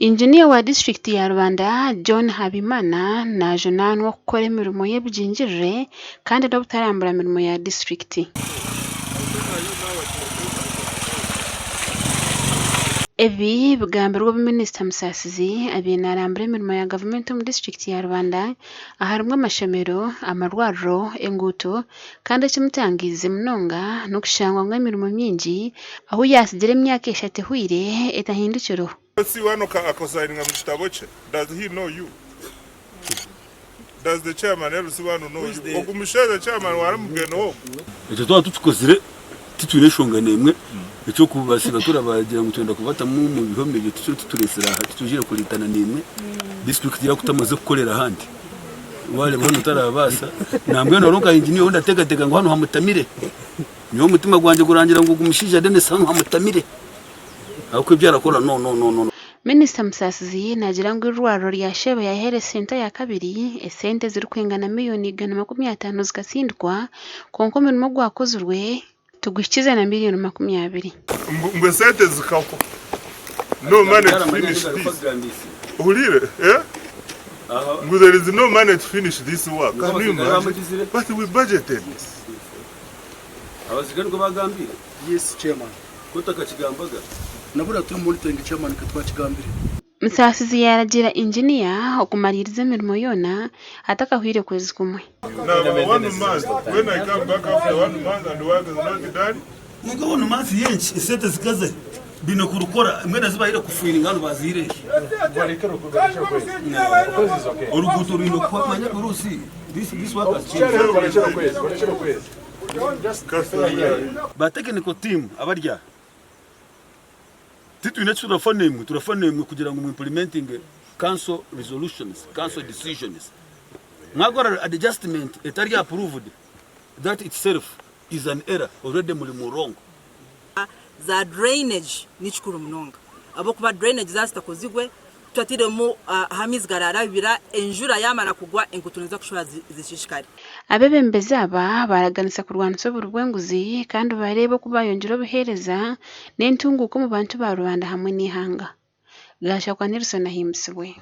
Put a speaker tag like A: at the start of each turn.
A: Inginiya wa disiturikiti ya Rubanda, John Habimana najunaanwa okukora emirimo y'ebigingirire kandi n'obutarambura mirimo ya disiturikiti. Ebi bigambirwe obu Minisita Musasizi abaire narambura emirimo ya gavumenti omu disiturikiti ya Rubanda aharimu amashomero, amarwariro, enguuto kandi ekimutangiize munonga n'okushangwa ngu emirimo mingi ahu yaatsigire emyaka eshatu ehweire etahindukireho.
B: LC wanu akasayininga mu kitabo kye does he know you? Does the chairman LC wanu know you? Ogu mushaija chairman waramugenda ogu.
C: Ekyo twaba tukikozire titwine enshonga n'emwe eky'okubasiiba turabagira ngu twenda kubatamu omu bihome ebyo tikyo tutureetsire aha titwizire kureetana naimwe disiturikiti yaawe ku tamaze kukorera ahandi waareeba hoona otarabaasa nambwenu hariho nka inginiya ou ndateekateeka ngu hanu hamutamire nyowe omutima gwangye gurangira ngu ogu mushaija Denis hanu hamutamire. Ahabw'okuba ebi arakora no no no no.
A: Minisita Musasizi naagira ngu eirwariro rya Sheeba ya Health Centre ya kabiri esente ezirikwingana miriyoni 150 zikatsindikwa kwonka omurimo ogwakozirwe tiguhikize na miriyoni 20.
B: Ngu esente zikahwa no money to finish this ohuriire eh ngu there is no money to finish this work can you imagine but we budgeted.
C: Abaziga nikwo bagambire?
D: Yes chairman.
C: Ku otakakigambaga?
D: Nabura turi monitoring chairman ka twakigambire.
A: Musaasizi yaaragiira inginiya okumariiriza emirimo yoona atakahweire kwezi kumwe.
B: Naba one month when I come back after one month and work is not done.
C: Kwonka one month y'enki esente zikazahi? Baine kurukora mbwenu ezibahaire kufiringa hanu bazihaire hi? Oruguuto rwine kuhwa manya Bruce this work has changed. Ba technical team abari aha titwine eki turafa naimwe, turafa naimwe kugira ngu mu implementinge council resolutions, council decisions. Mwakora adjustment etari approved that itself is an error already muri mu wrong.
E: Za drainage nikikuru munonga ahabw'okuba drainage zaaba zitakozirwe tutateiremu ahu amaizi gararabira enjura yamara kugwa enguuto niziza kushuba zishishikare.
A: Abeebembezi aba baaraganisa kurwanisa oburi bw'enguzi kandi bareebe oku baayongyera obuheereza n'entunguuka omu bantu ba rubanda hamwe n'eihanga. Gashakwa Nelson ahimbisibwe.